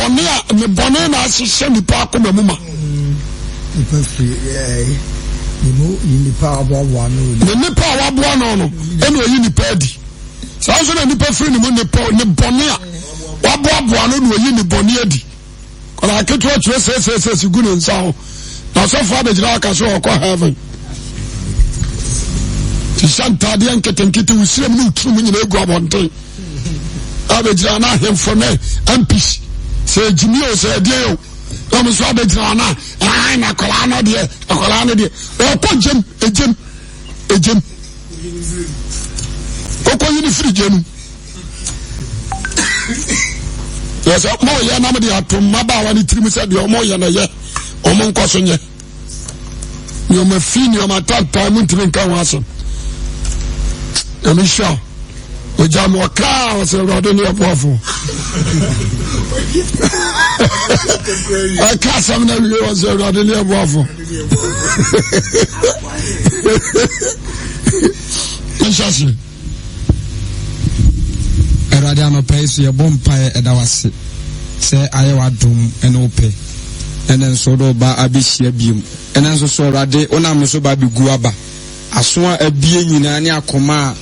bɔne a ne bɔne na ahyehyɛ nipa akoma mu ma. Nipa firi ɛɛ ne mu yi nipa a waboaboa no. Ne nipa a waboa no no ɛna oyi nipa adi. Saa nso na nipa firi ne mu ne bɔne a waboaboa no na oyi ne bɔne adi. Kɔla ketewa kyerɛ sɛsɛsɛsi gu ne nsa ho. Na asɔfo abɛgyina aka sɛ ɔkɔ heaven. Hyehyɛ ntaadeɛ nketenkete wosirem ne wotirim nyina egu abɔnten. Abɛgyina na ahemfo ne MPs sɛ gyimi o sɛ ɛdeɛ o na ɔmo nso abɛgyina na ɛn na akwadaa no deɛ akwadaa no deɛ ɔkɔ gyem egyem egyem kɔkɔ yi ne firi gye no yɛ sɛ ɔmo yɛ nam de ato mmabaawa ne tirim sɛ deɛ ɔmo yɛ no yɛ ɔmo nkɔ so nyɛ nneɛma fi nneɛma tantan mu ntumi nka ho asɛm nyame hyira ogya me ɔkaa ɔsɛ awurade ne ɛboafo ɛka asɛm no awie ɔsɛ awurade ne ɛboafo nhyɛ ase Awurade anɔpa yi so yɛbɔ mpaeɛ ɛda wase sɛ ayɛ w'adom ɛne wo pɛ ɛnɛ nso wode wo ba abɛhyia biom ɛnɛ nso so Awurade wonam no so ba abɛgu aba aso a abie nyinaa ne akoma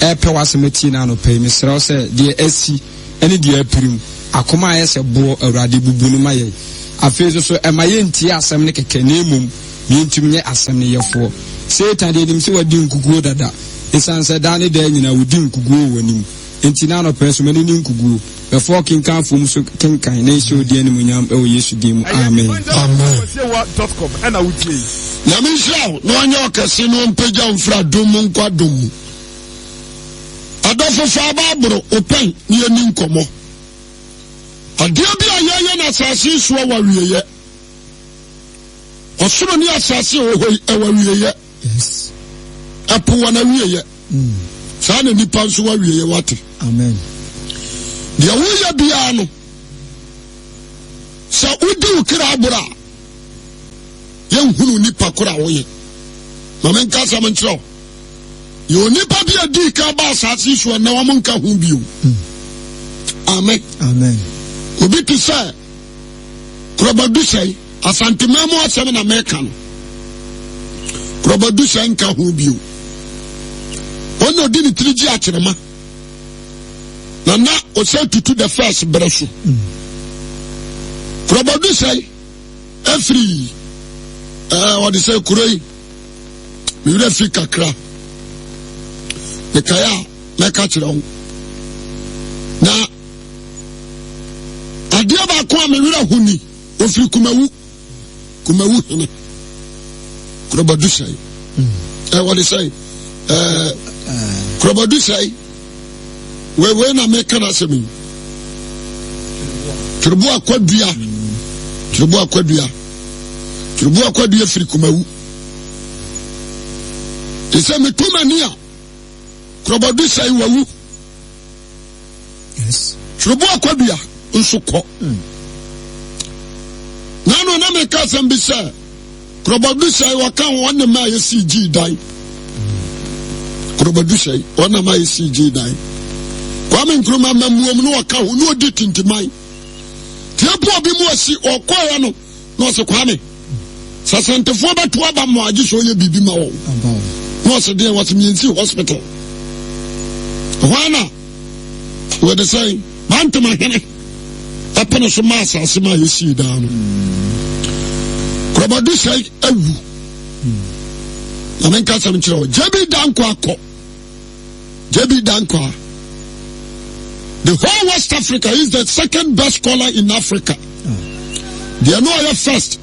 a ɛpɛ w'asɛm atie no anɔpa yi mesrɛ wo sɛ deɛ asi ɛne deɛ apirim akoma a ayɛ sɛ boɔ Awurade bubu no ma yɛn afei nso so ɛma yɛntie asɛm no kɛkɛ na mmom Yentumi nyɛ asɛm no yɛfoɔ. Satan deɛ nim sɛ wadi nkuguo dada. Esiane sɛ daa ne daa nyinaa wodi nkuguo wɔ w'anim nti, na anɔpa yi so ma no nni nkuguo. Bɛfa ɔkenkanfoɔ mu so kenkan na nhyɛ wo din animuonyam wɔ Yesu din mu, amen. Amen. Nyame nhyira wo na ɔnyɛ ɔkɛse na ɔmpagya wo mfiri adom mu nkɔ adom mu. Adɔfo fa Bible wo pɛn na yɛni nkɔmmɔ. Adeɛ bi a yɛyɛ no asase yi soɔ wɔ awieɛ. Ɔsoro ne asase a ɛwɔ hɔ yi, ɛwɔ awieeɛ. Ɛpo wɔ n'awieeɛ. Mm. Saa na nipa nso wɔ awieeɛ wate. Amen. Deɛ woyɛ biara no, sɛ wodi wo kra aboro a, yɛnhunu nipa koro a woyɛ. Ma menka asɛm nkyerɛ wo. Yɛ onipa bi a dii kan ba asase so ɛnɛ wɔn nka ho bio. Mm. Amen. Amen. Obi te sɛ Korɔbadu sɛe, Asanteman mu asɛm na meka no. Korɔbadu sɛe nka ho bio. Wɔn na ɔdi ne tiri gye akyerɛma. Na na ɔsɛ tutu the first berɛ so. Korɔbadu sɛe afiri ɛɛ wɔde sɛ kuro yi me werɛ fi kakra. Mekae a mɛka kyerɛ wo. Na Adeɛ baako a me werɛ ho ni, ɔfiri Kumawu, Kumawu hene, Korɔbadu sɛe. Ɛ wɔde sɛe, ɛɛ Korɔbadu sɛe. Wei na meka no asɛm yi. Twerɛbo akwadua, twerɛbo akwadua, twerɛbo akwadua firi Kumawu. Te sɛ meto m'ani a, Korɔbadu sɛe wawu. Twerɛbo akwadua nso kɔ. Nano na meka asɛm bi sɛ korɔbɔdu sɛe wɔka ho ɔne ma yɛsii gyii dan. Korɔbɔdu sɛe ɔna ma yɛsii gyii dan. Kwame Nkrumah mamuom no ɔka ho na ɔdi tintiman. Tie po obi mu ɔsi ɔkɔɛ no na ɔsɛ Kwame sɛ Asantefoɔ bɛto aba mmɔ agye sɛ ɔyɛ biribi ma wɔn na ɔsɛ deɛ wɔsɛ mmiɛnsi hospital ɛhɔ ara na wɔde sɛ bantam ahene ɛpene so ma asase ma yɛsii daa no korɔbɔdu sɛ awu na menka sɛm kyerɛ wɔ gye bi da nkɔ akɔ JB Danquah the whole West Africa is the second best scholar in Africa deɛ no ɔyɛ first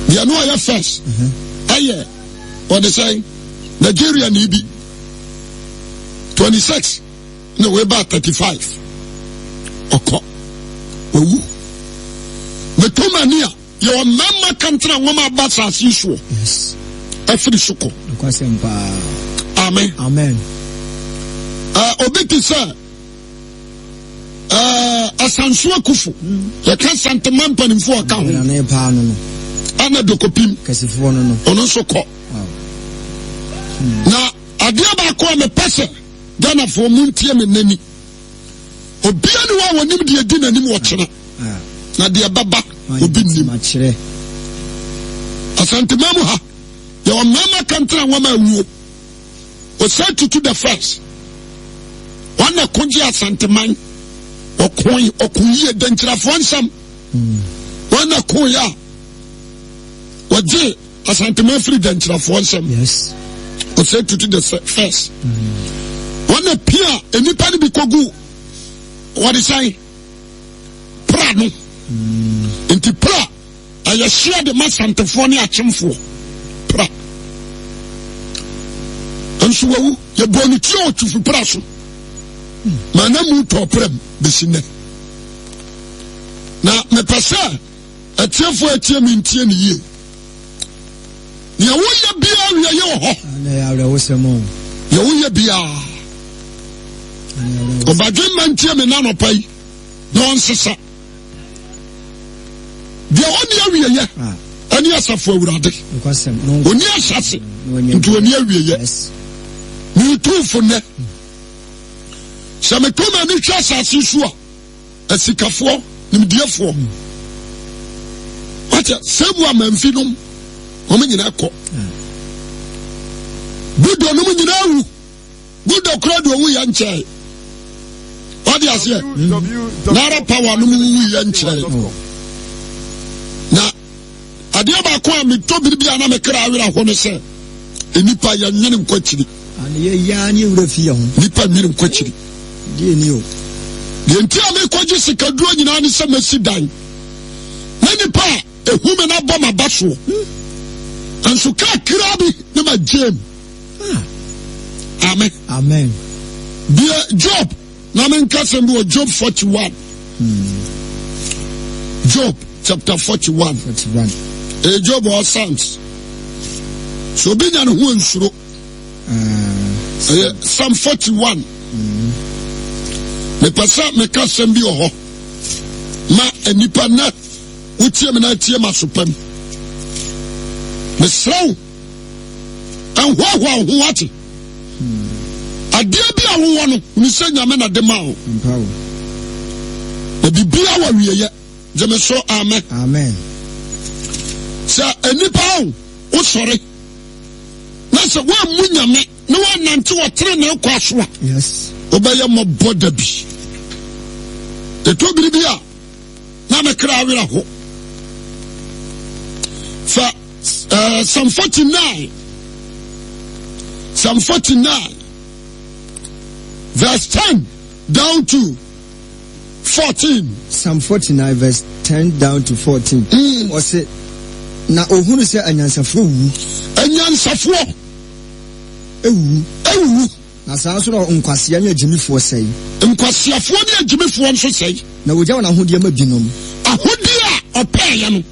deɛ no ɔyɛ first ɛyɛ ɔde sɛn Nigeria ni bi 26 na wei ba 35 ɔkɔ wawu metomania Yɛwɔ mmarima kantena nwoma aba asase yi soɔ afiri so kɔ. Amen. Amen. Uh, obi te sɛ uh, Asanso Akufo hmm. yɛka Santema mpanimfoɔ ɔka ho ɛna Dokopim ɔno nso kɔ. Hmm. Na adeɛ baako a mepɛ sɛ Ghanafoɔ mu ntie me nnani. Obia ne hɔ a wɔnim deɛ di n'anim ɔkyena na deɛ bɛba obi nnim. Asantema mu ha yɛwɔ mmarima kɛntɛn a wɔn awuo. Ɔsɛ tutu the first. Wɔn na ko gye Asanteman. Ɔko ɔko yie dɛnkyerɛfoɔ nsɛm. Wɔn na ko yɛ a wɔgye Asanteman firi dɛnkyerɛfoɔ nsɛm. Yes. Ɔsɛ tutu the first. Wɔn na pia nnipa no bi kɔgu wɔde sɛn pra no. Nti pra Ɛyɛ hyeɛ de ma Santefoɔ ne Akyemfoɔ. Pra. Nso wawu. Yɛbɔɔ ne tiri wɔ Tufi pra so. Ma na mu tɔɔ pra mu bɛsi nnɛ. Na mepɛ sɛ atiefoɔ atie me ntie ne yie. Nea woyɛ biara wieɛ wɔ hɔ. Nea woyɛ biara. Ɔbadwemma ntie me nanɔpa yi na ɔnsesa. Deɛ ɔnni awieɛ ɛne asafo awurade. Ɔnni ahyɛse nti ɔnni awieɛ. Meretu fo nnɛ. Sɛ meto m'ani hwɛ asase so a, asikafoɔ, nimdeɛfoɔ, wakyɛ sɛ mu amanfi nom, wɔn nyinaa kɔ. Buddha nom nyinaa wu. Buddha kura deɛ ɔwu yɛ nkyɛe. Wade aseɛ? Nara power no mu wuwu yɛ nkyɛe. Na adeɛ baako a metɔ biribi a na me kra awerɛ ho ne sɛ nnipa yɛ nwene nkɔ akyiri. Nnipa nwene nkɔ akyiri. Deɛ nti a mekɔgye sikaduro nyinaa ne sɛ mɛsi dan. Na nnipa a ɛhu me no abɔ m'aba soɔ. Nso kakra bi ne ma gyem. Ah. Amen. Amen. Deɛ Job na menka sɛm bi wɔ Job 41. Hmm. Job chapter 41. 41. Eh, Job or Psalms. So obi nya ne ho nsuro. Ah, Ɛyɛ Psalm 41. Hmm. Mepɛ sɛ meka sɛm bi wɔ hɔ ma nnipa nnɛ wotie me na atie ma so pam. Mesrɛ wo Nhoahoa wo ho wate. Adeɛ bi a wowɔ no, hunu sɛ Nyame na de ma wo. Na bibia wɔ awieɛ. Gye me so, amen. Amen. Sɛ nnipa o, wosɔre na sɛ woammu Nyame na woanante wɔ tenenee kwa so a, yes. wobɛyɛ mmɔbɔ da bi. Ɛtɔ biribi a na me kra werɛ ho. Fa uh, Psalm 49, Psalm 49, verse 10 down to 14. Psalm 49 verse 10 down to 14. Mm. Ɔse, na ohunu sɛ anyansafoɔ wuwu. Anyansafoɔ. Ewuwu. Ewuwu. Na saa ara nso na nkwasea ne agyimifoɔ sɛe. Nkwaseafoɔ ne agyimifoɔ nso sɛe. Na wɔgya wɔn ahodeɛ ma binom. Ahodeɛ a ɔpɛeɛ no,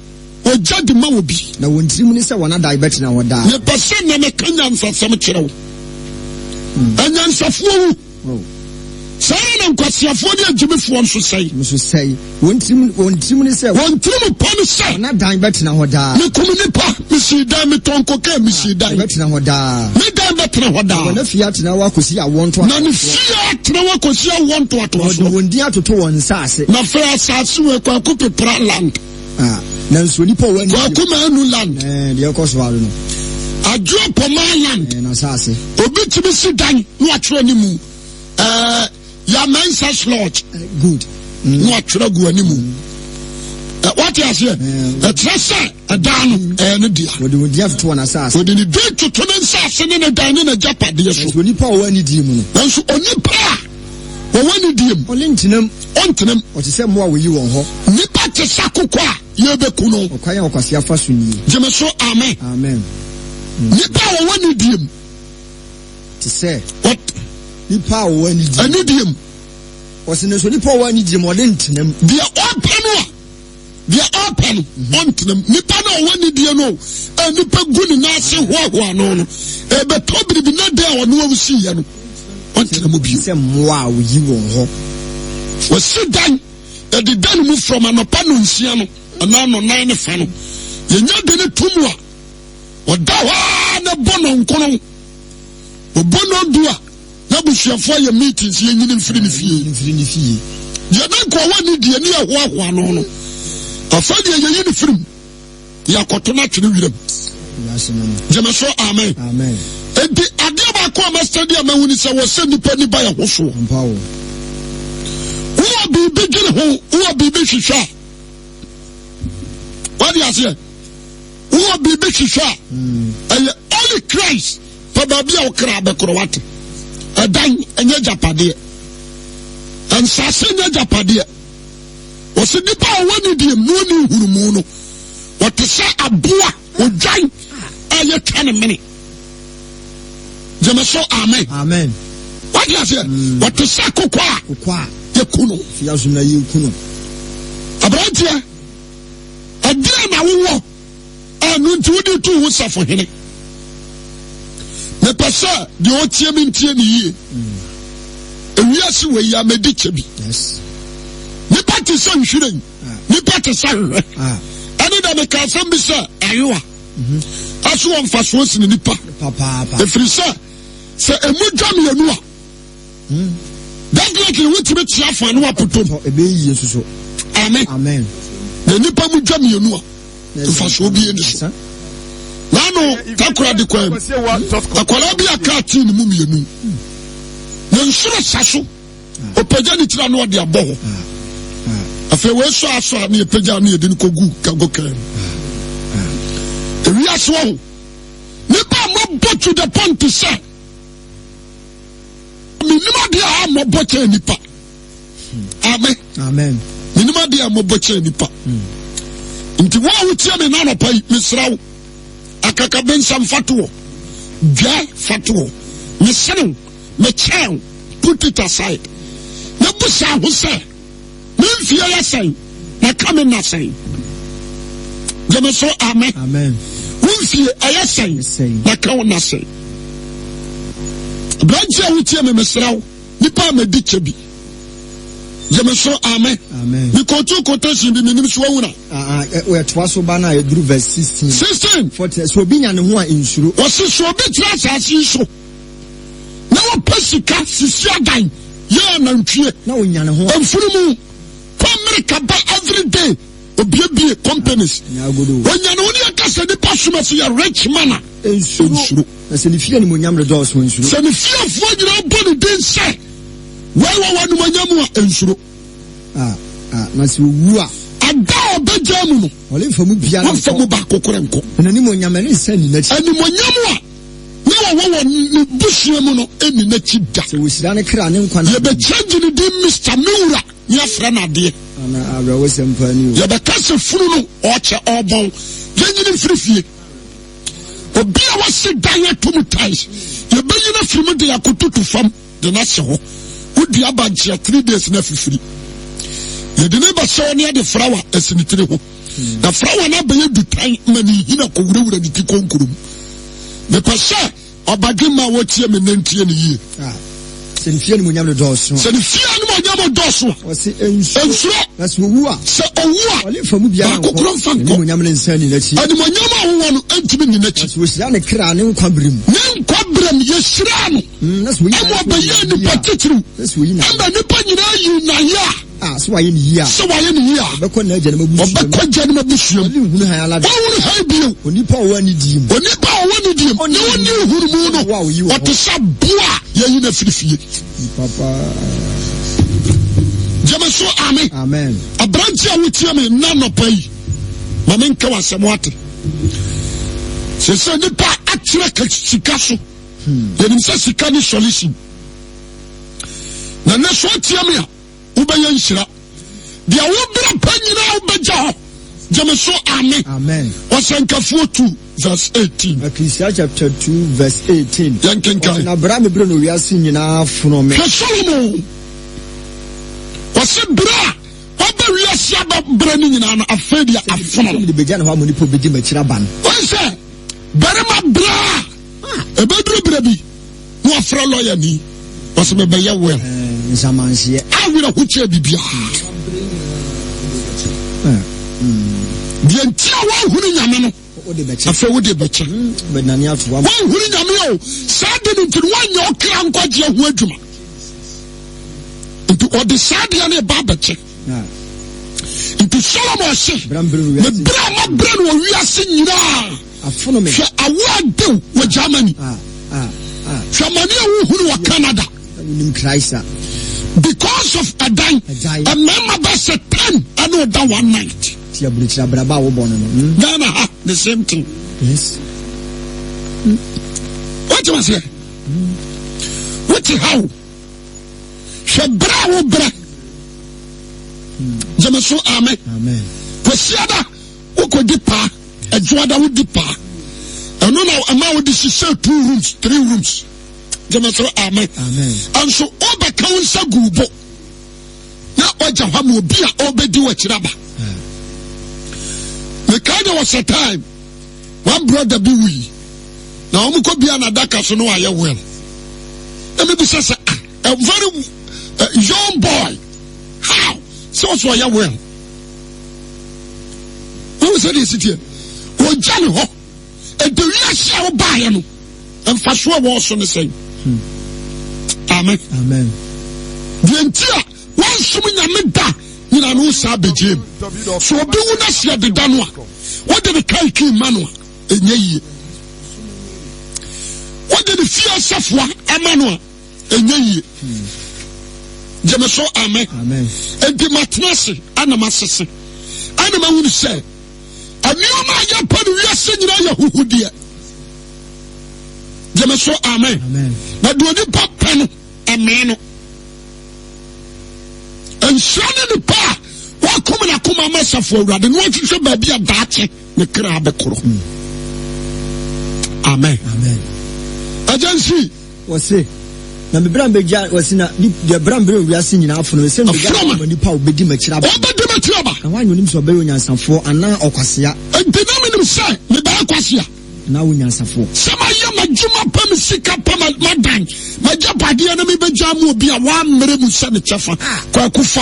ɔgya de ma obi. Na wɔn tirim ne sɛ wɔn adae bɛtena hɔ daa. Mepɛ sɛ nnɛ meka nyansasɛm kyerɛ wo. Anyansafoɔ wu. Oh. Saa ara na nkwaseafoɔ ne agyimifoɔ nso sɛe. Nso sɛe. Wɔn tirim, wɔn tirim ne sɛ. Wɔn tirim pɔ ne sɛ. Wɔn adan bɛtena hɔ daa. Mekum nnipa, mesii dan, metɔn kokain, mesii dan. Ɛbɛtena hɔ daa. Me dan bɛtena hɔ daa. Na wɔn afie atena hɔ akɔsi awoɔ ntoatoasoɔ. Na ne fie atena hɔ akɔsi awoɔ ntoatoasoɔ. Na wɔde wɔn din atoto wɔn nsaase. Na afei asase wɔ Kwaku Pepra land. Ah, nanso onipa wɔ ani. Kwaku Manu land. Ɛɛ deɛ ɛkɔ so ara no. Adwoa Pɔmaa land. Ɛɛ n'asaase. Obi tumi si dan na watwerɛ ne mu. Ɛɛ Yamensas Lodge. Good. Na watwerɛ gu anim. Mm. Wate aseɛ? Ɛkyerɛ sɛ ɛdan no ɛyɛ ne dea. Wɔde wɔn din atoto wɔn asaase. Wɔde ne din toto ne nsaase ne ne dan ne n'agyapadeɛ so. Nanso onipa a ɔwɔ anidie mu no. Nanso onipa a wɔwɔ anidie mu. Ɔne ntenam. Ɔntenam. Ɔte sɛ mmoa a wɔyi wɔn hɔ. Nipa te sɛ akokɔ a yɛrebɛku no. Ɔkwan a ɔkwasea fa so nie. Gyeme so amen. Amen. Nipa a wɔwɔ anidie mu. Te sɛ. Nipa a ɔwɔ anidie mu. Anidie mu. Ɔse nanso onipa a ɔwɔ anidie mu ɔde ntenam. Deɛ ɔpɛ no a deɛ ɔpɛ no ɔntenam. Nipa no a ɔwɔ anidie no a nipa gu ne nan ase hoahoa no no ɛbɛtɔ biribi na deɛ ɔno ɔsiiɛ no ɔntena mu bio. Sɛ mmoa a wɔyi wɔn hɔ. Wɔsi dan yɛde dan mu from anɔpa nonsia no anaa nɔnan ne fa no yɛnya de ne to mu a ɔda hɔ ara na bɔ nɔnkono ɔbɔ nɔndu a. N'abusuafoɔ ayɛ meetings yɛnyini mfiri ne fie. Mfiri ne fie. Deɛ na nka ɔwɔ ne deɛ ne yɛhoahoa no no, afei deɛ yɛyi ne firim yɛakɔto no atwene wiram. Gyeme so amen. Amen. Enti adeɛ baako a masitadi a mahu ne sɛ wɔ sɛ nnipa ni ba yɛ ho soɔ. Wowɔ biribi dwene ho, wowɔ biribi hwehwɛ a, wade aseɛ, wowɔ biribi hwehwɛ a, hmm. ɛyɛ only Christ pɛ baabi a wokra bɛkorɔ wate. Ɛdan ɛnyɛ agyapadeɛ, nsase nyɛ agyapadeɛ. Wɔsɛ nipa a ɔwɔ ne deɛ mu ne nhunumu no, wɔte sɛ aboa odwan a yɛtwa ne mene. Gyeme so amen. Amen. Wate aseɛ? Mm. Wɔte sɛ akokɔ a yɛku no. Fiaso na yɛku no. Aberanteɛ, ɛdeɛ na wowɔ ɛno nti wode tu ho safohene. Mepɛ sɛ deɛ ɔtie me ntie ne yie. Ewiase wɔ yi a mɛdi kyɛ bi. Nipa te sɛ nhwiren, ah. nipa te sɛ ahwehwɛ. Ah. Ɛne da meka asɛm bi sɛ ayowa. Mhm. Ɛso wɔ mfasoɔ sene nipa. Ɛfiri sɛ sɛ ɛmu dwa mmienu a hmm. definitely wotumi tia fa no apoto mu. Amen. Na nipa mu dwa mmienu a mfasoɔ bi ni so. N'ano takora de kwan mu. Akwadaa bi a kaa tii ne mu mmienu. Ne nsoro sa so. Ɔpagya ne tiri ano ɔde abɔ hɔ. Afei wei sɔ asɔ a ne yɛpagya ne yɛde no kɔgu kago kaa mu. Ewiase wɔ ho. Nipa a mɔbɔ to the point sɛ menim adeɛ a mɔbɔ kyɛn nipa. Amen. Amen. Menim adeɛ a mɔbɔ kyɛn nipa. Nti wo a wotie me nanɔpa yi, mesrɛ wo, akakabensɛm fa to hɔ, dwɛ fa to hɔ, mesene wo, mekyɛn wo, put it aside. Na busa ho sɛ, me mfie yɛ sɛn, na ka me nna sɛn? Gyeme so amen. Amen. Wo mfie ɛyɛ sɛn, na ka wo nna sɛn? Aberanteɛ a wotie me, mesrɛ wo, nipa a madi kyɛ bi gyeme so amen mekɔtu quotation bi menim so wawura ɛtoa so ba no a ɛduru verse 16 16 14 sɛ obi nya ne ho a nsuro wɔse sɛ obi tena asase yi so na wɔpɛ sika sisi adan yɛ anantwie na ɔnya ne ho mfunumu kɔ Amerika ba every day obiebie companies ɔnya ne ho ne yɛka sɛ nipa som so yɛ rich man a nsuro. Na sɛ ne fie animuonyam redɔɔso a, nsuro. Sɛ ne fiefoɔ nyinaa bɔ ne din sɛ, Wei wɔ w'animuonyam mu a, nsuro. Ah, ah, na sɛ owu a. Ada a ɔbɛgyaa mu no. Ɔremfa mu biara nkɔ. Wɔmfa mu baako korɛ nkɔ. Na n'animuonyam ɛrensan nni n'akyi. Animuonyam a na wɔwɔ wɔ ne busua mu no nni n'akyi da. Sɛ wɔhyira ne kra ne nkwa nna. Yɛbɛkyɛngye ne din Mister Me Wura ne afrɛ no adeɛ. Ana awerɛhosɛm paa ni o. Yɛbɛka sɛ funu no ɔkyɛ ɔrebɔn. Yɛnyini mfiri fie. Obi a wasi dan ato mu tiles, yɛbɛyi no afiri mu de akɔtutu fam de no ahyɛ hɔ. Wodua bankye a 3 days na afifiri. Yɛde ne bɛhyɛ hɔ ne yɛde frawa asi ne tiri ho. Na frawa no abɛyɛ dutan ma ne nhini akɔwurawura ne ti konkuro mu. Mepɛ sɛ Ɔbadwemma a wɔtie me nnɛ ntie no yie. Ah, sɛ ne fie animuonyam no dɔɔso a. Sɛ ne fie animuonyam dɔɔso a. Ɔse nsuro. Nsuro. Na sɛ owu a. Sɛ owu a. Ɔne nfa mu biara nkɔ. Baako koro nfa nkɔ. Animuonyam no nsan nni n'akyi. Animuonyam a wowɔ no ntumi nni n'akyi. Na sɛ wɔhyira ne kra ne nkwa berɛ mu. Ne nkwa berɛ mu yɛhyiraa no. Na sɛ oyi Ɛma ɔbɛyɛɛ nipa titiriw. Na sɛ oyi na. Ɛma nipa nyinaa yii n'ayɛ a. A, sɛ wayɛ no yie a. Sɛ wayɛ no yie a. Ɔbɛkɔ n'agyanom abusua mu. Ɔbɛkɔ agyanom abusua mu. Ɔrenhunu hann ara da. Ɔrenhunu hann bio. Onipa a ɔwɔ anidie mu. Onipa a ɔwɔ anidie mu. Na ɔnni nhunumu no. Ɔte sɛ aboa a yɛayi no afiri fie. Papa. Gyeme so amen. Amen. Aberante a wotie me nna nɔpa yi, ma menka w'asɛm wate. Sɛ sɛ nipa akyerɛ sika so. Hmm. Yɛnim sɛ sika ne solution. Na nnɛ so atie me a, wobɛyɛ nhyira. Deɛ wobrɛ pɛ nyinaa wobɛgya hɔ. Gyeme so amen. Amen. Ɔsɛnkafoɔ 2 verse 18. Ecclesiastes chapter 2 verse 18. Yɛnkenkan. Na berɛ a mebrɛ no wiase nyinaa fono me. Hwɛ Solomon. Ɔse berɛ a waba wiase aba berɛ no nyinaa no afei deɛ afono no. Mede bɛgya ne hɔ ama onipa obɛdi m'akyiri aba no. Wɔn sɛ barima berɛ a ɛbɛduru berɛ bi na wafrɛ lɔya ni wɔsɛ mebɛyɛ well nsamanseɛ awerɛ ho kyɛ biribiaa deɛ nti a woahunu nyame no. Afei wode bɛkyɛ. Woanhunu Nyame o, saa de no nti no woanyɛ ɔkra nkwagyeɛ ho adwuma. Nti ɔde saa deɛ no ba abɛkyɛ. Nti Solomon se, mebrɛ a mabrɛ no wɔ wiase nyinaa. Hwɛ awo adew wɔ Germany. Hwɛ amane a wohunu wɔ Canada. Because of ɛdan, mmarima bɛ sɛ 10 ɛne ɔda one night. Ti aburukyiri abrabɔ a wobɔ no no. Hmm? Ghana ha the same thing. Yes. Hmm. Wote waseɛ? Hmm. Wote ha o. Hwɛ berɛ a wobrɛ. Gyeme so amen. Amen. Kwasiada wokɔdi paa, adwoada wodi paa. Ɛno na ɛma wode hyehyɛ two rooms, three rooms. Gyeme so amen. Amen. Ɛnso wobɛka wo nsa gu bo. na wagya hɔ ama obi a ɔrebɛdi w'akyiri aba. Mekae there was a time one brother bi wui na wɔn kɔ bia n'adaka so no ayɛ well. Na mebisa sɛ ah, a very young boy how sɛ ɔso ɔyɛ well. Wɔn sɛ deɛ esi teɛ ɔgya ne hɔ. Ɛda wiase a wobaeɛ no, mfasoɔ a ɛwɔ so ne sɛn? Hmm. Amen. Amen. Deɛ nti a wɔnsom nyame da nyina no saa bɛgyee mu. So obi wu no aseɛ deda no a, wode ne kaikii ma no a, ɛnyɛ yie. Wode ne fie asɛfoa ama no a, ɛnyɛ yie. Gyeme so amen. Enti matena ase ana masese ana mahunu sɛ Nneɛma a yɛpɛ no wiase nyinaa yɛ huhudeɛ. Gyeme so amen. Na deɛ onipa pɛ no, ɛmee no. Nhyira ne nipa a wakom n'akoma ama asafo awurade na wahwehwɛ baabi a daakye ne kra bɛkorɔ. Hmm. Amen. Agency. Wɔse, na me bra mbɛgya, wɔse na deɛ bra mbrɛ wiase nyinaa afono me sɛ mbɛgya ama nipa a ɔbɛdi m'akyiri aba. Ɔbɛdi m'akyiri aba. Na hwan na onim sɛ ɔbɛyɛ onyansafoɔ anaa ɔkwasea? Enti na menim sɛ mebɛyɛ kwasea. Anaa onyansafoɔ. Sɛ mayɛ m'adwuma pɛ, me sika pɛ, m'adan, m'agyapadeɛ na mebɛgya ama obi a wammrɛ mu sɛ ne kyɛfa. Kwaku fa.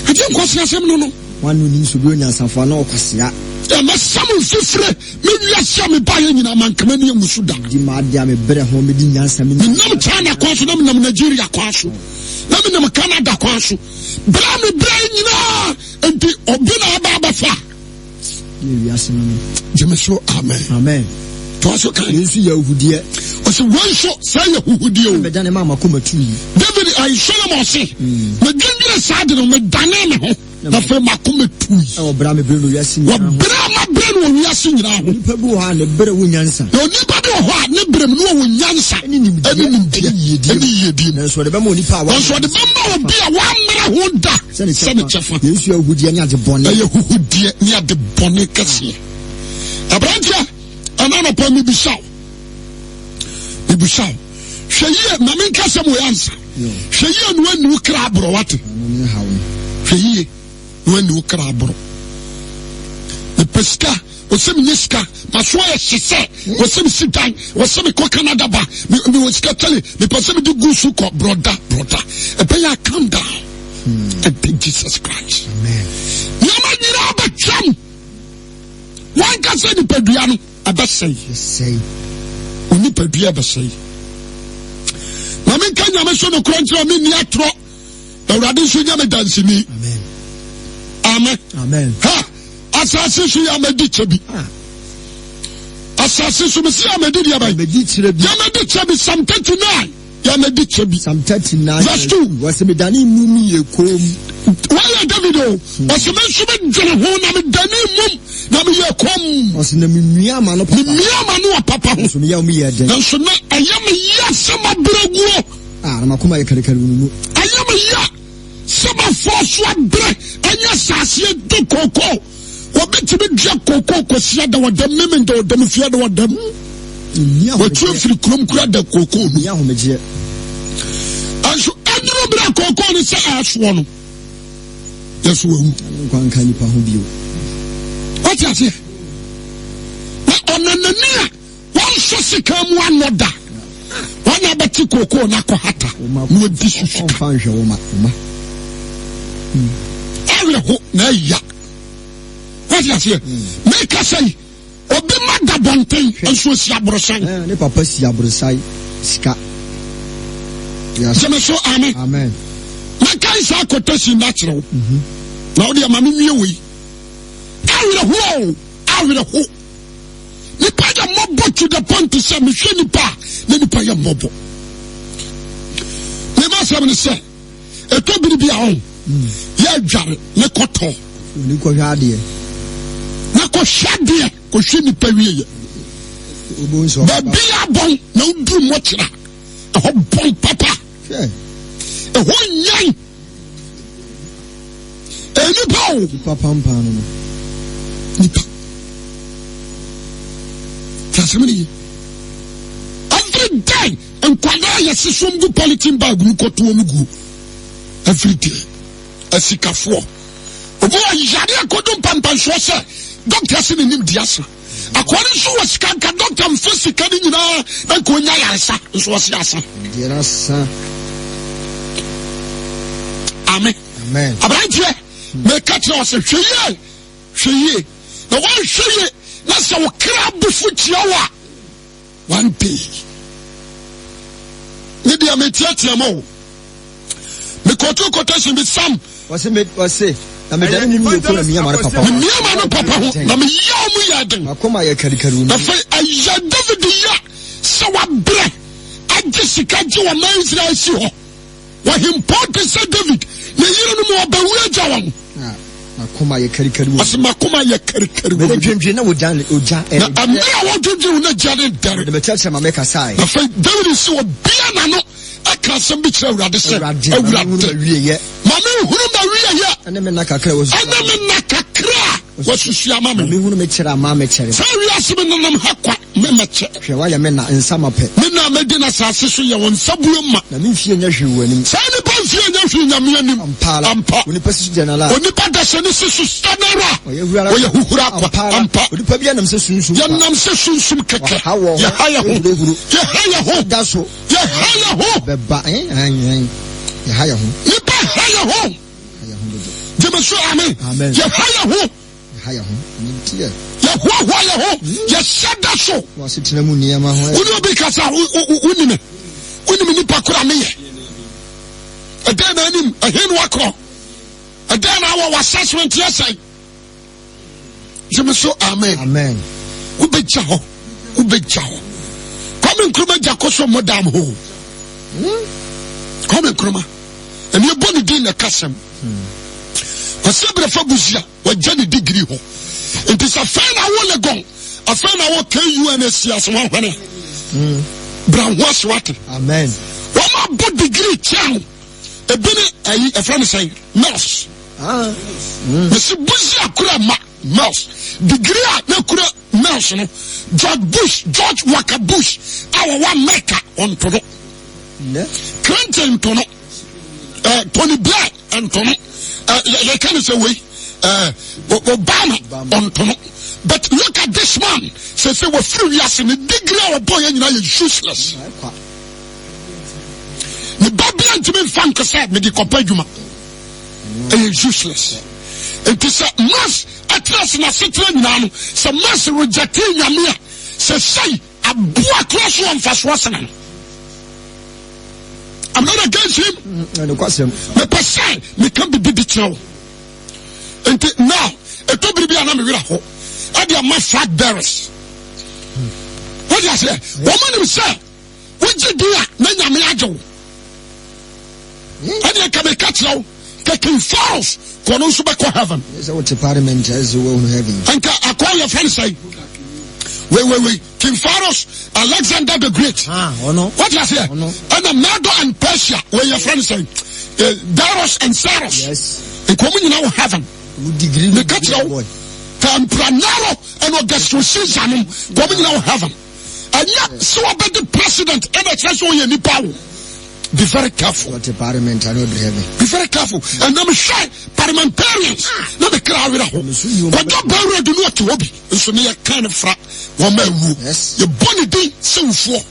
Ɛgye nkwaseasɛm no no. Hwan na onim sɛ obi yɛ onyansafo anaa ɔkwasea? Yɛ mɛsa mo mfifire, me wiase a mebaeɛ nyinaa manka m'ani angu so da. Medi m'ade a mebrɛ ho, medi nyansa, menya. Menam China kwan so, na menam Nigeria kwan so, na menam Canada kwan so. Berɛ a mebrɛ nyinaa, enti obi na aba abɛfa. Ne wiase no no. Gyeme so amen. Amen. Toa so kan. Wei nso yɛ ahuhudeɛ. Ɔsɛ wei nso sɛ yɛ ahuhudeɛ o. Mɛdane maa m'akoma tu yi. David ayi Solomon se. Hmm. Medwendwene saa de no medane me ho. Na afei m'akoma tu yi. Ɛwɔ bere a mebrɛ no wiase nyinaa ho. Wɔ bere a mabrɛ no wɔ wiase nyinaa ho. Onipa bi wɔ hɔ a ne bere wɔ nyansa. Na onipa bi wɔ hɔ a ne bere mu no wɔ nyansa. Ɛne nimdeɛ. Ɛne nimdeɛ. Ɛne yiedie mu. Nanso ɔde bɛma onipa a. Nanso ɔde bɛma obi a wammrɛ ho da. Sɛ ne Sɛ ne kyɛfa. Yei nso yɛ ahuhudeɛ ne ade bɔne. Ɛyɛ huhudeɛ ne ade bɔne kɛseɛ. Aberanteɛ, ɛna anɔpa mebisa wo. Mebisa wo. Hwɛ yie, ma menka sɛm wei ansa. Hwɛ yie na woanni wo kra aborɔ wate. Hwɛ yie na woanni wo kra aborɔ. Mepɛ sika, wɔsɛ menyɛ sika, maso ayɛ hye sɛ, wɔsɛ mesi dan, wɔsɛ mekɔ Canada ba, mewɔ sika kyɛle, mepɛ sɛ mede gu so kɔ brɔda, brɔda. Ɛbɛyɛ a calm down. And take Jesus Christ. Nneɛma nyinaa bɛtwam. Wankasa nipadua no ɛbɛsɛe. Onipadua ɛbɛsɛe. Ma menka nyame so nokorɛ nkyerɛ menni atorɔ. Awurade nso nyɛ me danseni. Amen. Amen. Ha! Asase so yɛ amadi kyɛ bi. Ah. Asase so mesi amadi deɛ bɛn. Amadi kyerɛ bi. Yɛ amadi kyɛ bi Psalm 39. Yɛ amadi kyɛ bi. Psalm 39 verse 2. Wɔsi mi dani mum yɛ koom. Wɔyɛ David o. Wɔsi mi nso mi dwene ho na mi dani mum na mi yɛ koom. Wɔsi na mi mia ama no papa. Mi mia ama no wɔ papa ho. Nso mi yɛ mi yɛ den. Nanso na ɛyɛ mi yɛ sɛ ma brɛ guo. Ah, na makoma yɛ karikari wɔ me mu. Ɛyɛ me ya sɛ mafɔ so abrɛ ɛnyɛ asase do kooko. Obi tumi dua kooko kɔsi ada wɔdam meme da ɔdam fie ada wɔdam. Wɔtu afiri kurom kura da kooko no. Nni ahomegyeɛ. Ɛnso ɛduru berɛ a kooko no sɛ ɛsoɔ no, yɛso wawu. Nkwa nka nipa ho bio. Wate aseɛ? Na ɔnanani a Wɔnsɔ sekan mu ano da. Wɔn na bɛte kookoo no akɔhata na wɔadi so sika. Awerɛho na ɛya. Wate aseɛ? Meka sɛ yi, obi ma da bɔnten nso osi aborosan. Eh, ne papa si aborosan sika. Gyeme so amen. Amen. Mɛka saa quotation no akyerɛ wo. Mhm. Na wo deɛ ma me nwie wei. Awerɛho o, awerɛho. Nipa yɛ mmɔbɔ to the point sɛ mehwɛ nipa a na nipa yɛ mmɔbɔ. Mema asɛm no sɛ ɛtɔ biri bi a ɔn yɛ adware ne kɔtɔ. Oni kɔhwɛ adeɛ. Na kɔhwɛ adeɛ kɔhwɛ nipa wie yɛ. Baabi abɔn na woduru mmɔkyerɛ ɛhɔ bɔn papa. Ɛhɔ nyan. Nipa o. Nipa pampan no no. Nipa. Tí asɛm ni ye. Every day nkwadaa yɛ soso gu polythene bag mu kɔto wɔn guo. Every day asikafoɔ. Obi wɔ yare akodu mpampansoɔ sɛ dɔkta si ne nim di asa. Akoa no nso wɔ sika nka dɔkta mfa sika no nyinaa na nka ɔnya yaresa nso ɔse asa. Deɛ no asa. Amen. Amen. Aberanteɛ meka kyerɛ wɔ sɛ hwɛ yie hwɛ yie na wɔnhwɛ yie na sɛ wo kra bufu tia wo a one day ne deɛ meteatea mu o mekɔtu quotation bi sam. Ɔse me ɔse na meda ne mu yɛ ko na mia ma no papa ho. Mia ma no papa ho na meyɛ ɔmo yɛ den. Makoma yɛ karikari omi. Afei ɛyɛ David ya sɛ wabrɛ agye sika gye wɔn man Israel si hɔ. Wɔhempɔn te sɛ David ne yerenom ɔbɛwu agya wɔn. Makoma yɛ karikari wɔ. Ɔsɛ makoma yɛ karikari wɔ. Mene dwendwen na wogya ogya. Na mmerɛ a wɔdwendwen wo na gya ne dɛre. Mede mekyerɛkyerɛ ma mekasae. Afei David si obia n'ano ɛka asɛm bi kyerɛ Awurade sɛ Awurade ma menhunu m'awieyɛ. Ɛne me nna kakra a wasusu. Ɛne me nna kakra a wasusu ama me. Ma menhunu me kyerɛ a maa mekyɛre. Sɛ wiase me nenam ha kwa me mɛkyɛ. Hwɛ woayɛ me nna nsa ma pɛ. Me nna a mɛdi no asase so yɛ wo nsa buo ma. Na me mfie nyɛ hwee wɔ w'anim. Saa nipa mfie nyɛ hwee Nyame anim. Ampa ara. Ampa. Onipa si so gyina ara. Onipa dasani si so sɛ ara. Ɔyɛ huhura Ɔyɛ huhura kwa. Ampa ara. Ampa. Onipa bi anam sɛ sunsum kwa. Yɛnam sɛ sunsum kɛkɛ. Wɔha wɔn ho. Yɛha yɛn ho. Huruhuro. Yɛha yɛn ho. Da so. Yɛha yɛn ho. Bɛba ɛn Yɛha yɛn ho. Nipa ha yɛn ho. Ha yɛn ho dodo. Gyeme so amen. Amen. Yɛha yɛn ho. Yɛha yɛn ho. Ɛno nti yɛ. Yɛhoahoa yɛn ho. Yɛhyɛ da so. Wɔ asetena mu nneɛma ho. Wo ne obi kasa wonni me. Wonim nipa koro a meyɛ. Ɛdɛn na anim? Ɛhe na wakorɔ? Ɛdɛn na awɔ w'assessment yɛ sɛn? Gyeme so amen. Amen. Wobɛgya hɔ. Wobɛgya hɔ. Kwame Nkrumah gya kɔ so mmɔ dam hɔ. Hmm? Kwame Nkrumah. Ɛne ɛbɔ ne din na ɛka sɛm. Kwasi Abirafa Busia wagya ne degree hɔ. Nti sɛ afei na wo Legon, afei na wo KUNSC ase wɔahwene. Hmm. Bra ho ase wate. Amen. Wɔn abɔ degree kyɛn ebi ne ayi ɛfrɛ no sɛn nurse. Ah. Mesi Busia kura ma nurse degree a na kura nurse no George Bush George Walker Bush a wɔwɔ America ɔnto no. Clinton nto no. Eh, Tony Blair nto no. Eh, yɛka ne sɛ wei eh, Obama ɔnto no. But look at this man sɛ sɛ wɔfiri wiase ne degree a wɔbɔ yɛ nyinaa yɛ useless. Ne ba bia ntumi mfa nka sɛ mede kɔpɛ adwuma. Ɛyɛ useless. Nti sɛ mass ɛtena ase n'asetena nyinaa no sɛ mass rejecte nyame a sɛ sɛi aboa kora so wɔ mfasoɔ sene no. I'm not against him. Mepɛ sɛ meka bibi de kyerɛ wo. Nti now ɛtɔ biribi a na me werɛ ho ɛde ama flag bearers. Wode aseɛ wɔn nim sɛ wogye di a na nyame agye wo. Ɛdeɛ nka meka kyerɛ wo kɛkɛ Falls kɔ no nso bɛkɔ heaven. Sɛ wote parliament ɛsɛ woahunu heaven. Nka akɔ yɛ fɛn sɛn wei wei wei King Pharaohs Alexander the Great. Ah, ɔno. What you say? Ɛna Medo and Persia wei yɛ fɛn sɛn eh, Darius and Cyrus. Yes. Nka wɔn nyinaa wɔ heaven. Meka kyerɛ wo Emperor Nero ɛna Augustus Caesar nom wɔn nyinaa wɔ heaven. Ɛnyɛ sɛ wɔbɛdi president ɛna ɛkyerɛ sɛ ɔyɛ nipa o. Be very careful. Wɔte parliament ano ɔduru heaven. Be very careful. Ɛnna mi hwɛ parliamentarians na mi kra awira hɔ. Kɔjɔ bɛwura di ni ɔte hɔ bi nso ne yɛ kan ne fra wɔn ma ewuo. Yɛ bɔ ne din sɛ wufoɔ.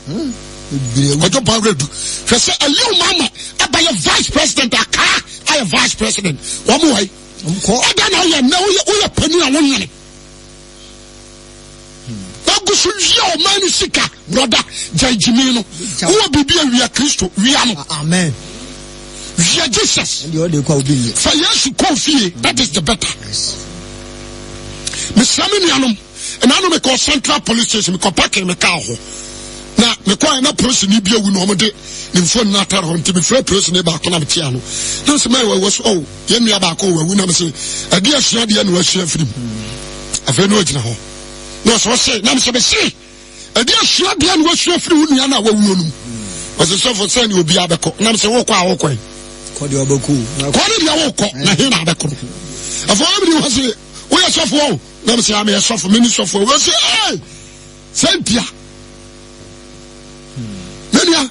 Kɔjɔ bɛwura du hwɛ sɛ Aliu Mama aba yɛ vice president akaa ayɛ vice president wɔn wɔ yi. Ɛda na ɔyɛ nɛ woyɛ woyɛ panyin a wɔnyɛ ne. gu so wia ɔman no sika. Brɔda, gyae gyimi no. Wowɔ biribi a wia Kristo, wia no. Amen. Wia Jesus. Fa Yesu kɔ fie. That is the better. Mesrɛ me nuanom, ɛna no mekɔ Central Police Station, mekɔ parking me car hɔ. Na mekɔɛ na polisini bi awu na wɔde ne mfoni no atare hɔ nti mefrɛ polisini baako na mekyea no. Na sɛ mɛyɛ wɔ so, oh, yɛn nua baako wawu na mese, ɛde asua deɛ na wasua afiri mu. Afei na ɔgyina hɔ. Na ɔsɛ ɔse, na mesɛ mese, Ɛde asua deɛ na wasua firi wo nua no a wawuo no mu. Ɔsɛ sɔfo sɛ ne obiara bɛkɔ. Nam sɛ wokɔ a wokɔ yi. Kɔ deɛ ɔbɛkɔ. Kɔ ne deɛ wokɔ na he na abɛkɔ no. Afɔ wɔn mi wɔ se woyɛ sɔfo o. Nam sɛ ameyɛ sɔfo mene sɔfo. Wɔ se ee sɛ ntia. Me nua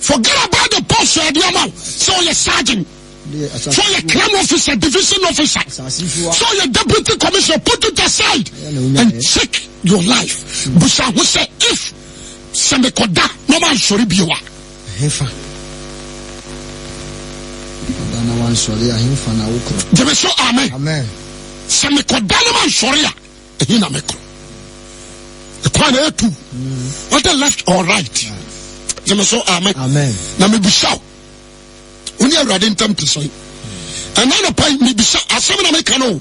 forget about the post ɛde ama wo sɛ ɔyɛ sergeant. So ɔyɛ crime officer, division officer. So ɔyɛ deputy commissioner. Put it aside and check your life. Busa ho sɛ if sɛ mekɔda na ɔma nsɔre bio a. Hefa. Ɔda na wansɔre a hefa na wokɔ. Gyeme so amen. Amen. Sɛ mekɔda na mansɔre a ɛhe na mekɔ. Ɛkwan na ɛtu. Whether left or right. Gyeme so amen. Amen. Na mebusa wo. Wo ne Awurade ntam te sɛn? Ɛna anɔpa yi mebisa asɛm na meka no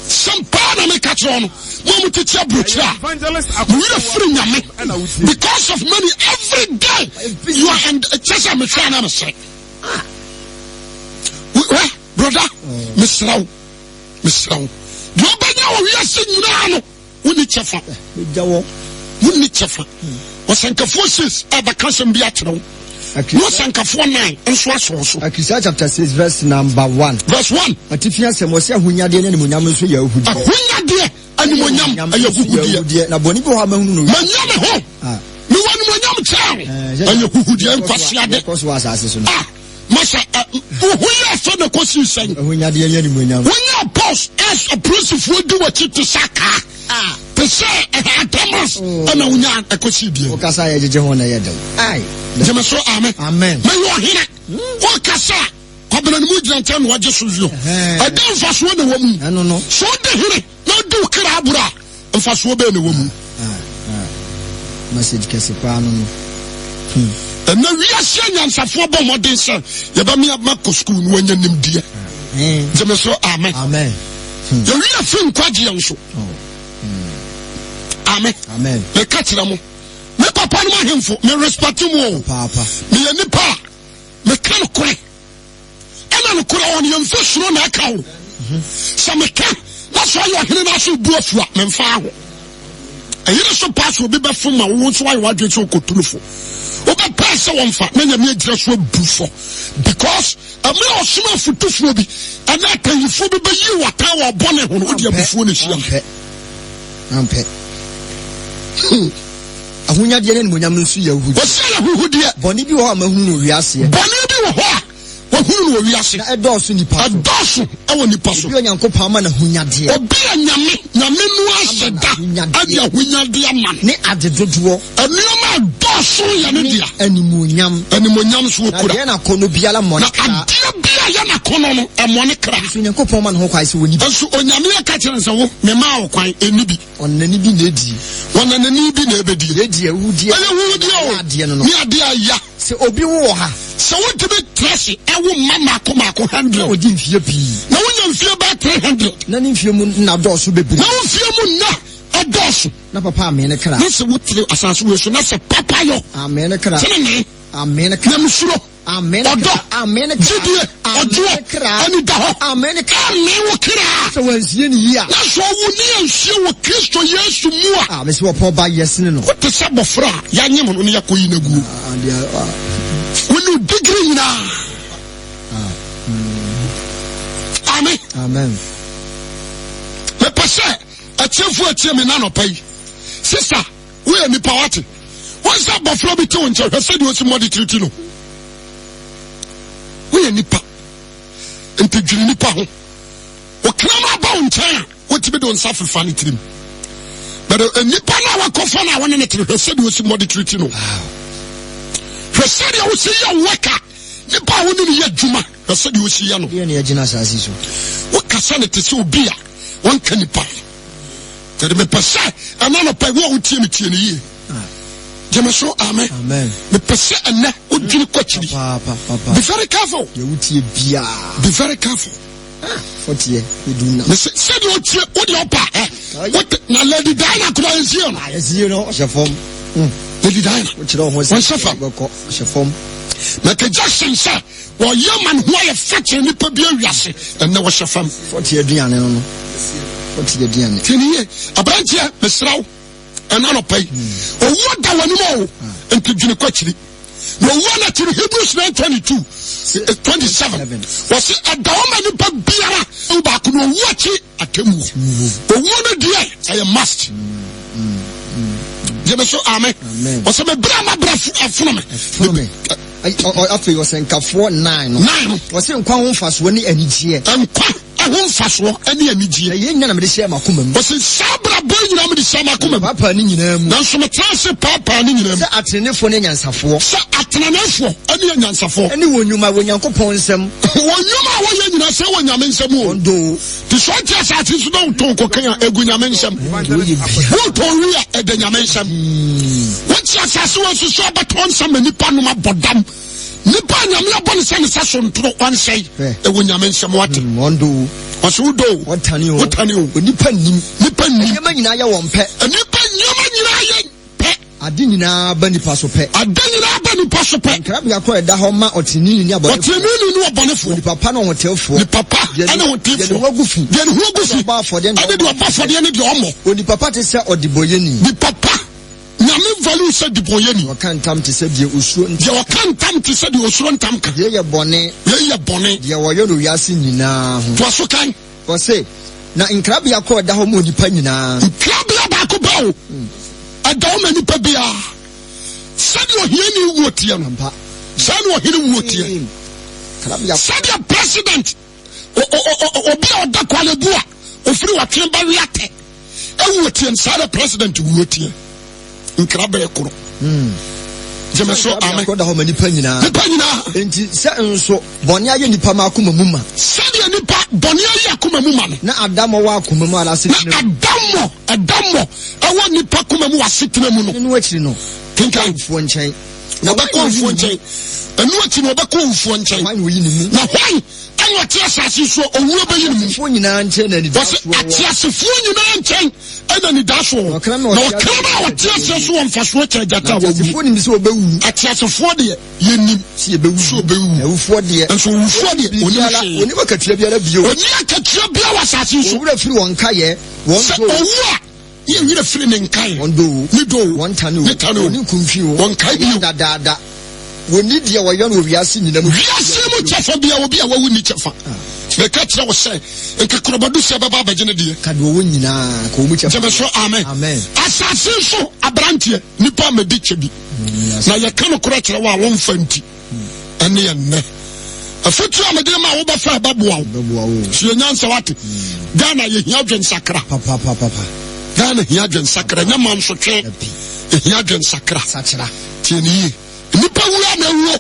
sɛm paa na meka kyerɛ no mo a motete aburokyerɛ a mo werɛ firi nyame because of money every day you are and kyɛ sɛ mehwɛ ana mesrɛ wɛ broda mesrɛ wo mesrɛ wo deɛ ɔbɛnya wɔ wiase nyinaa no Wonni kyɛfa. Wonni kyɛfa. Ɔsɛnkafoɔ 6 ɛbɛka asɛm bi akyerɛ wo. Na ɔsɛnkafoɔ 9 nso asɔ so. Akisa chapter 6 verse number 1. Verse 1. Atifi asɛm ɔsɛ ahonyadeɛ ne animonyam nso yɛ ahudeɛ. Ahonyadeɛ animonyam ɛyɛ huhudeɛ. Na bɔne bi wɔ hɔ a mahunu no. Manya me ho. Ah. Mewɔ animonyam kyɛn. Ɛyɛ huhudeɛ nkwaseade. Ɛkɔ so wɔ asase so no. Ah. Masa, wo ho yɛ fɛ na kɔsii sɛn? Ahonyadeɛ ne animuonyam. Wonya pɔs as apolisifoɔ di w'akyi te sɛ akaa. Te sɛ atamas ɛna wonya ɛkɔsii deɛ. Wokasa a yɛgyegye ho na ɛyɛ dɛw. Ai. Gyeme so amen. Amen. Mɛyɛ ɔhene. Wokasa a kwabena no mu gyina nkyɛn na wagye so wio. Ɛdɛ mfasoɔ na ɛwɔ mu. Ɛno no. So wode hene na wode wo kra aboro a mfasoɔ bɛn na ɛwɔ mu? Message kɛse paa no no. Hmm. Ɛnɛ wiase anyansafoɔ bɔ mmɔden sɛ yɛbɛmea makɔ sukuu no wanya nimdeɛ. Gyeme so amen. Amen. Hmm. Yɛwi afi nkwagyeɛ nso. Oh. Hmm. Amen. Amen. Meka kyerɛ mo. Me papa no ahemfo, me respect mu o. Meyɛ nipa a meka nokorɛ. Ɛna nokorɛ wɔn yɛmfa suro na ɛka o. Sɛ meka na sɛ ɔyɛ ɔhene no ase bu afu a memfa ho. Ɛyere so paa sɛ obi bɛfom ma wo nso ayɛ w'adwene sɛ ɔkɔtu no fo. Wobɛpɛɛ sɛ wɔmfa na Nyame agyina so abu fɔ because ɛmmerɛ a ɔsoma afotufoɔ bi ɛne atanyifoɔ bi bɛyi w'atan wɔ ɔbɔne ho no wode abufuo na ɛhyia. Ampɛ. Hmm. Ahonyadeɛ ne animuonyam no nso yɛ ahuhudeɛ. Wɔsi yɛ ahuhudeɛ. Bɔne bi wɔ hɔ a mahunu no wiaseɛ. Bɔne bi wɔ hɔ a wahunu no wɔ wiase. Na ɛdɔɔso nipa so. Ɛdɔɔso wɔ nipa so. Obi a Onyankopɔn ama no ahonyadeɛ. Obi a Nyame, Nyame no ahyɛ da de ahonyadeɛ ama no. Ne ade dodoɔ. Nneɛma a ɛdɔɔso yɛ ne dea. Ne animuonyam. Animuonyam nso okura. Na deɛ n'akɔnnɔ biara mmɔ ne kra. Na adeɛ bi a ɛyɛ n'akɔnnɔ no, ɛmmɔ ne kra. Nso Onyankopɔn ma no ho kwan sɛ ɔnni bi. Nso Onyame aka kyerɛ no sɛ, wo, memaa wo kwan, ɛnni bi. Ɔnani bi na ɛdie. Ɔnanani bi na ɛbɛdie. Ɛdi ahuhudeɛ. Ɛyɛ ahuhudeɛ o. Ne adeɛ no no. Ne adeɛ a ɛya. Sɛ obi wo wɔ ha. Sɛ wotumi tra ase wo mma mmaako mmaako hundred. Na odi mfeɛ pii. Na wonya mfeɛ bɛyɛ 300. Na ne mfeɛ mu nna dɔɔso bebree. Na wo mfeɛ mu nna ɛdɔɔso. Na papa amee ne kra. Na sɛ wote asase wei so na sɛ papa yɔ. Amee ne kra. Tenenee. Amee ne kra. Nyamesuro. Amee ne Ɔdɔ. kra. Amee ne kra. Gyidie. Amee Ɔdwoɔ. ne kra. Anidahɔ. Amee ne kra. Amee wo kra. Sɛ wansie ne yie a. Na sɛ ɔwo ne ansie wɔ Kristo Yesu mu a. A mese wɔpɔn ba yɛ sene no. Wote sɛ abɔfra a yɛanyem no na yɛakɔyi no aguo. Ah, deɛ, ah. Wo ne wo digiri nyinaa. Ah, mm. Amen. Amen. Mepɛ sɛ atiefoɔ atie me na anɔpa yi. Sista, Woyɛ nipa wate. Wɔn sɛ abɔfra bi te wo nkyɛn hwɛ sɛdeɛ ɔsi mmɔde tiriti no. Woyɛ nipa. Nti dwiri nipa ho. Ɔkrama aba wo nkyɛn a wotumi de wo nsa fefa ne tirim. But eh, nipa no a wakɔfa no a wɔne ne tene hwɛ sɛdeɛ ɔsi mmɔde tiriti no. Hwɛ sɛdeɛ wosi yɛ wɛka nipa a wone ne yɛ adwuma hwɛ sɛdeɛ ɔsi yɛ no. Deɛ ne yɛgyina asase so. Wokasa ne te sɛ obi a wɔnka nipa. Yɛde mepɛ sɛ ɛna nɔpɛ wo a wotie me tie no yie. Gyeme so amen. Mepɛ sɛ ɛnɛ wodwene kɔ akyiri. Be very careful. Be very careful. Mese sɛdeɛ wotie wode ɔpa ɛ wote na Lady Diana koraa yɛnsie no. Yɛsie no ɔhyɛ fam. Lady Diana ɔhyɛ fam. Michael Jackson sɛ Wɔyɛ ma ne ho ayɛ fɛ kyɛn nipa bi awiase ɛnɛ wɔhyɛ fam. Fɔte aduane no no. Fɔte aduane. Tie ne yie aberanteɛ mesrɛ wo ɛna anɔpa yi owuo da w'anim o ah. nti dwene kɔ akyiri na owuo no akyi no Hebrews 9 22 27 wɔse ɛda hɔ ma nipa biara wo baako na owuo akyi atemmuo owuo no deɛ ɛyɛ must gyeme so amen ɔsɛ mebrɛ a mabrɛ afono me Afei ɔsɛnkafoɔ nnan no. Nnan no. Ɔse nkwa ho mfasoɔ ne anigyeɛ. Nkwa ho mfasoɔ ne anigyeɛ. Na yei nyinaa na mede hyɛɛ m'akoma mu. Ɔse saa abrabɔ yi nyinaa mede hyɛɛ m'akoma mu. Paapaa ne nyinaa mu. Nanso metenaa ase paapaa ne nyinaa mu. Sɛ ateneneefoɔ ne anyansafoɔ. Sɛ ateneneefoɔ ne anyansafoɔ. Ne wɔn nnwuma wɔ Nyankopɔn nsam. Wɔn nnwuma a wɔyɛ nyinaa sɛ wɔ Nyame nsam o. Wɔn dɔ o. Te sɛ ɔte asase so na wotɔn kokan a egu Nyame nsam. Wotɔn wi a ɛda Nyame nsam. Wote asase wɔ so sɛ ɔbɛtɔn nsa ma nipa nom abɔ dam. Nipa a Nyame abɔ ne sɛ ne sɛ so ntoro ɔnsɛe. Ɛwɔ Nyame nsam wate. Ɔsɛ wodɔ o. Wotane o. Wotane o. Onipa nnim. Nipa nnim. Nneɛma nyinaa yɛ wɔn pɛ. Nipa nneɛma nyinaa yɛ pɛ. Ade nyinaa ba nipa so pɛ. Ade nyinaa ba nipa so pɛ. Nkrabea koro a ɛda hɔ ma ɔtreneeni ne abɔnefoɔ. Ɔtreneeni ne ɔbɔnefoɔ. Onipa pa ne ɔhotefoɔ. Nipa pa ne ɔhotefoɔ. Deɛ ne ho agu fi. Deɛ ne ho agu fi. Ɛne deɛ ɔbɔ afɔdeɛ ne deɛ ɔbɔ afɔdeɛ ne deɛ ɔmmɔ. Onipa pa te sɛ ɔdebɔyɛni. Nipa pa, Nyame value sɛ debɔyɛni. Deɛ ɔka ntam te sɛ deɛ osuro ntam. Deɛ ɔka ntam te sɛ deɛ osuro ntam ka. Yei yɛ bɔne. Yei yɛ bɔne. Deɛ wɔyɛ no wiase nyinaa ho. Toa so kan. Ɔse, na nkrabea koro da hɔ ma onipa nyinaa. Nkrabea baako pɛ o, ɛda hɔ ma nipa biara. Sɛdeɛ ohiani wuo teɛ no, saa na ɔhene wuo teɛ. Sɛdeɛ president, obi a ɔda Korle Bu a ofiri ɔtwe ba wiatɛ ɛwuo teɛ no, saa na president wuo teɛ. Nkrabea koro. Hmm. Gyeme so amen. Da hɔ ma nipa nyinaa. Nipa nyinaa. Enti sɛ nso bɔne ayɛ nipa ma akoma mu ma. Sɛdeɛ nipa bɔne ayɛ akoma mu ma no. Na adammɔ wɔ akoma mu ara asetena mu. Na adammɔ adammɔ ɛwɔ nipa koma mu wɔ asetena mu no. Ɛno akyiri no. Kenkan. Owufoɔ nkyɛn. Na ɔbɛkɔ owufoɔ nkyɛn. Ɛno akyi no ɔbɛkɔ owufoɔ nkyɛn. Hwan na oyi ne mu? Na hwan ɛna ɔte asase so owuo bɛyi ne mu? Ateasefoɔ nyinaa nkyɛn na anidasoɔ wɔ. Wɔsi ateasefoɔ nyinaa nkyɛn. Ɛna anidasoɔ wɔ. Na ɔkraman a ɔte aseɛ so wɔ mfasoɔ kyɛn gyata a wawu. Ateasefoɔ nim sɛ ɔbɛwu. Ateasefoɔ deɛ yɛnim sɛ yɛbɛwu. Sɛ ɔbɛwu. Na awufoɔ deɛ. Nso owufoɔ deɛ ɔnim hwee. Ɔnim akatua biara bio. Ɔni akatua biara wɔ asase so. Wɔn werɛ firi wɔn nkaeɛ. Wɔn Sɛ ɔwu a yɛ werɛ firi ne nkaeɛ. Wɔn dɔ o. Ne dɔ o. Wɔn tane o. Ne tane o. Wɔn nkumfi o. Wɔn nkae bio. Dadaada. Wɔnni deɛ wɔyɛ no wɔ wiase nyina mu. Wiase mu kyɛfa biara obi a wawu nni kyɛfa. Meka kyerɛ wo sɛ, nka korɔbɔdu sɛ bɛba abɛgye ne deɛ. Ka deɛ ɔwɔ nyinaa, ka wɔn mu kyɛfa. Gyeme so amen. Amen. Asase so aberanteɛ, nipa mɛdi kyɛ bi. Na yɛka nokorɛ kyerɛ wo a womfa nti, ɛne ɛnnɛ. Afotuo a mede ma wobɛfa ɛbɛboa wo. Sua nyansa wate. Ghana yɛhia adwensakra. Ghana hia adwensakra, nyɛ mansotwe. Yɛhia adwensakra. Tie ne yie. Nnipa wu a na awuo.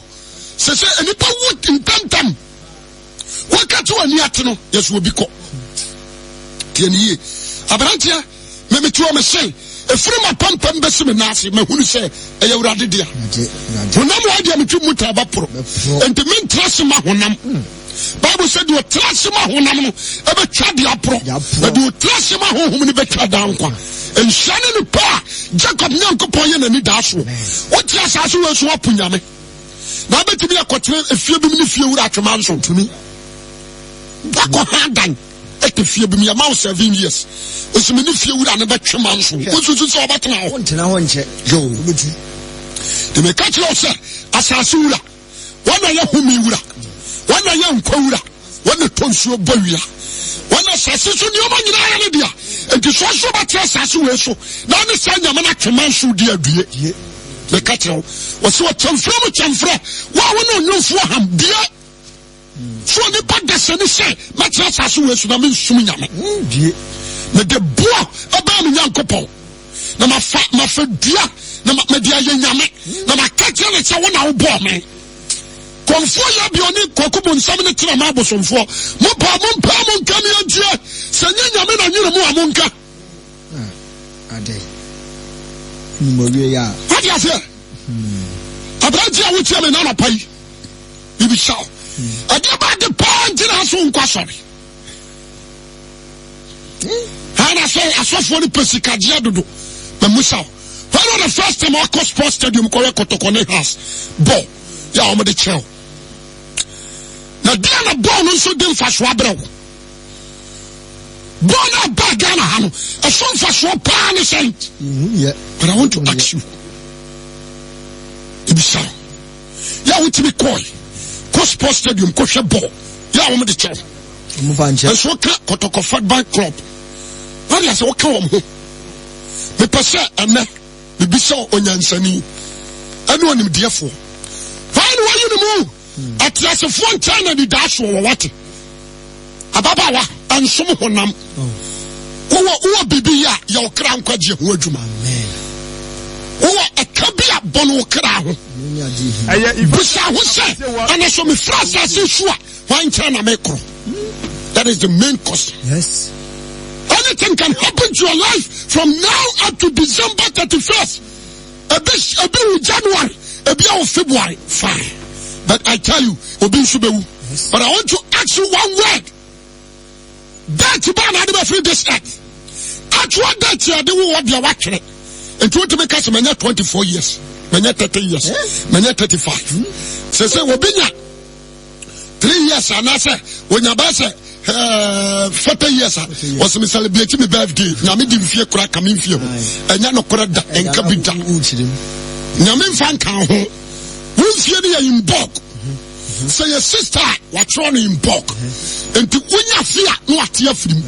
Sɛ sɛ nnipa wu ntɛmntɛm. Wɔka te w'ani ate no, yɛsɛ obi kɔ. Tie ne yie. Aberanteɛ, memete hɔ mese, ɛfiri m'apampam bɛsi me nan ase, mahunu sɛ ɛyɛ Awurade dea. Honam wɔ deɛ metwe mu taa bɛporo. Enti mentra ase ma honam. Bible sɛ deɛ ɔtra ase ma honam no ɛbɛtwa deɛ aporɔ, na deɛ ɔtra ase ma honhom no bɛtwa daa nkwa. Nhyira ne nipa a Jacob Nyankopɔn yɛ n'ani daa soɔ. Wote asase wei so apo Nyame. Na wobɛtumi akɔtena efie bi mu ne fie wura atwema nso. Tumi. Wakɔ ha dan ɛte fie bi mu yɛma wo 7 years. Osi me ne fie wura ne bɛtwe ma nso. Wosusu sɛ ɔbɛtena hɔ. Wontena hɔ nkyɛ. Yo. Wobɛtu. De meka kyerɛ wo sɛ asase wura wɔn na yɛ home wura, wɔn na yɛ nkwa wura, wɔn na tɔ nsuo bɔ wia, wɔn na asase so nneɛma nyinaa yɛ ne dea. Nti sɛ ɔso bɛte asase wei so na ne saa nyame no atwema nso di adue. Meka kyerɛ wo, wɔsɛ ɔkyɛmfrɛ mu kyɛmfrɛ, wo a wo ne ɔnwomfoɔ ham due. So onipa dasani sɛ mɛtena asase wei so na mensum nyame. Mede boɔ ɛbɛn me Nyankopɔn na mafa mafa dua na mede ayɛ nyame na maka kyerɛ ne sɛ wo na wobɔɔ me. Kɔmfoɔ yɛ bi ɔne kwaku bonsam ne tena ma abosomfoɔ. Mopaa mompaa monka me antie sɛ nyɛ nyame na nwene mu a monka. Wate aseɛ? Aberante a wotie me nanɔpa yi, bibisa wo. Ɛdeɛ ba ade paa nti na aso nkɔ asɔre. Ɛna sɛ asɔfoɔ no pɛ sikagyeɛ dodo. Na musa wo. When was the first time akɔ sports stadium kɔyɛ kɔtɔkɔ ne house ball yɛ a wɔde kyerɛ wo? Na deɛ na ball no nso de mfasoɔ abrɛ wo. Bɔɔl no a ɛbaa Ghana ha no, ɛso mfasoɔ paa ne sɛn? But I want to ask you. Ebisa wo. Yɛ a wotumi kɔe, kɔ sports stadium kɔhwɛ bɔɔl, yɛ a wɔn de kyɛw. Nso woka Kɔtɔkɔ Football Club, wɔde asɛ woka wɔn ho. Mepɛ sɛ ɛnɛ mebisa onyansani ɛne onimdeɛfoɔ. Hwan na wayi ne mu? Ateasefoɔ nkyɛn na anidasoɔ wɔ wate. Ababaawa nsom honam. Wowɔ wowɔ biribi yɛ a yɛ wo kra nkwagyeɛ ho adwuma. Wowɔ ɛka bi a bɔ no wo kra ho. Bisa ho sɛ ɛna so mefiri asase so a hwan nkyɛn na mekorɔ. That is the main question. Yes. Anything can happen to your life from now up to December 31st. Ebi ebi wu January, ebi awo February, fine. But I tell you, obi nso bɛwu. But I want to ask you one word. Date baa na ade bɛfiri this earth. Actual date yɛ de wo wɔ deɛ watwere. Nti wotumi ka sɛ manya 24 years, manya 30 years, manya 35. Sɛ sɛ obi nya three years anaasɛ onya bɛyɛ sɛ eh, 40 years a ɔsɛ me celebrate me birthday. Nyame di mfie kora ka me mfie ho. Ɛnyɛ nokorɛ da, ɛnka bi da. Nyame mfa nka ho. Wo mfie no yɛ in bulk. Sɛ yɛ sister a watwerɛ no in bulk. Nti wonya fe a na wate afiri mu.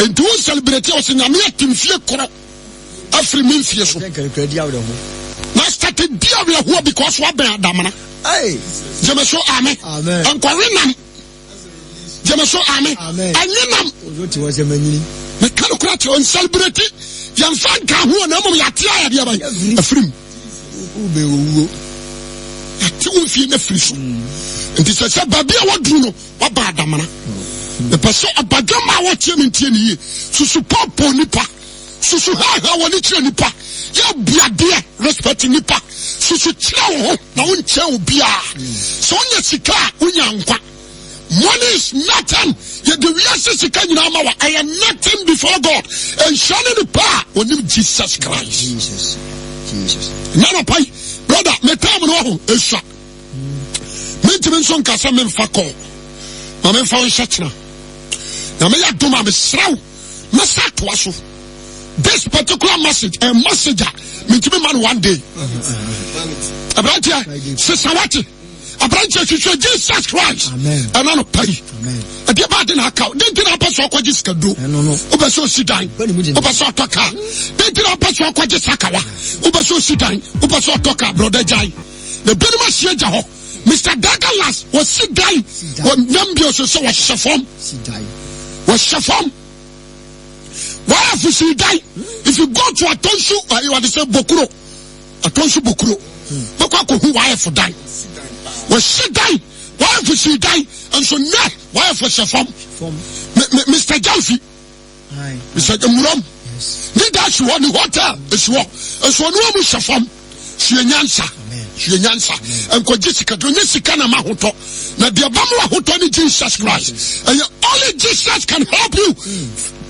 Nti wo celebrate ɔsɛ Nyame ate mfie korɔ afiri me mfie so. Na start di awerɛhoɔ because wabɛn adamena. Gyeme so ame. Nkɔwe nam. Gyeme so ame. Ɛnwe nam. Meka no kora kyerɛ ɔncelebrate. Yɛmfa nka ho na mmom yɛate ayɛ deɛ bɛn afiri mu. Yɛate wo mfie no afiri so. Nti sɛ sɛ baabi a waduru no waba adamena. Mepɛ sɛ ɔbadwamma a wɔtie me ntie ne yie. Susu pɔpɔ nipa. Susu haahaa w'ani kyerɛ nipa. Yɛ bu adeɛ, respect nipa. Susu kyerɛ wo ho na wonkyɛn obiara. Sɛ wonya sika a, wonya nkwa. Money is nothing. Yɛde wiase sika nyinaa ma wa. Ɛyɛ nothing before God. Nhyira ne nipa a onim Jesus Christ. Jesus. Jesus. Nana pai, brother, me time no ho esua. Mentumi nso nka sɛ memfa kɔ. Ma memfa wo nhyɛ kyena. Na meyɛ dom a mesrɛ wo. Mɛsa atoa so. This particular message, a message a mentumi ma no one day. Aberanteɛ, sesa wate. Aberanteɛ hwehwɛ Jesus Christ. Ɛna no pa yi. Ɛdeɛ ba ade na aka wo. Den nti na apɛ sɛ ɔkɔgye sikaduro. Wopɛ sɛ osi dan. Wopɛ sɛ ɔtɔ kaa. Den nti na apɛ sɛ ɔkɔgye sakawa. Wopɛ sɛ osi dan. Wopɛ sɛ ɔtɔ kaa. Brɔda gyae. Na ebinom ahyia gya hɔ. Mr. Douglas wɔsi dan wɔnyam bio so sɛ wɔhyɛ fam wɔhyɛ fam wɔayɛ fusi dan if you go to atɔnsu ayi wɔde sɛ bokuro atɔnsu bokuro bɛkɔ akɔhu wɔayɛ fo dan wɔhyɛ dan wɔayɛ fusi dan nso nnɛ wɔayɛ fo hyɛ fam Mr. Jamfi Sɛ nwuram ne da si hɔ ne hotel si hɔ nso ɔno amu hyɛ fam sua nyansa sua nyansa nkɔgye sika deɛ ɔnyɛ sika na ma ahotɔ na deɛ ba mu ahotɔ ne Jesus Christ ɛyɛ only Jesus can help you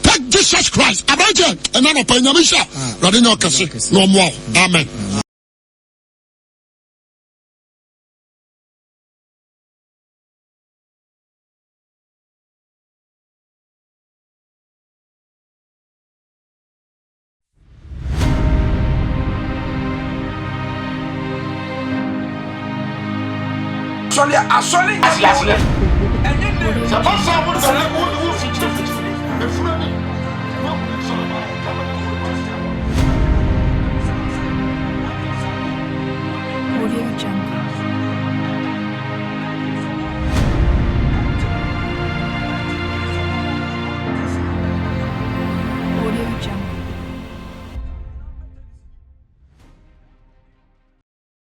take Jesus Christ aberanteɛ ɛna nɔpa nyame nhyɛ awurade nyɛ ɔkɛse na ɔmmoa wo amen. Asɔre asɔre aseɛ. Sɛ ɛba saa wo dane wo wo fikyiri fikyiri.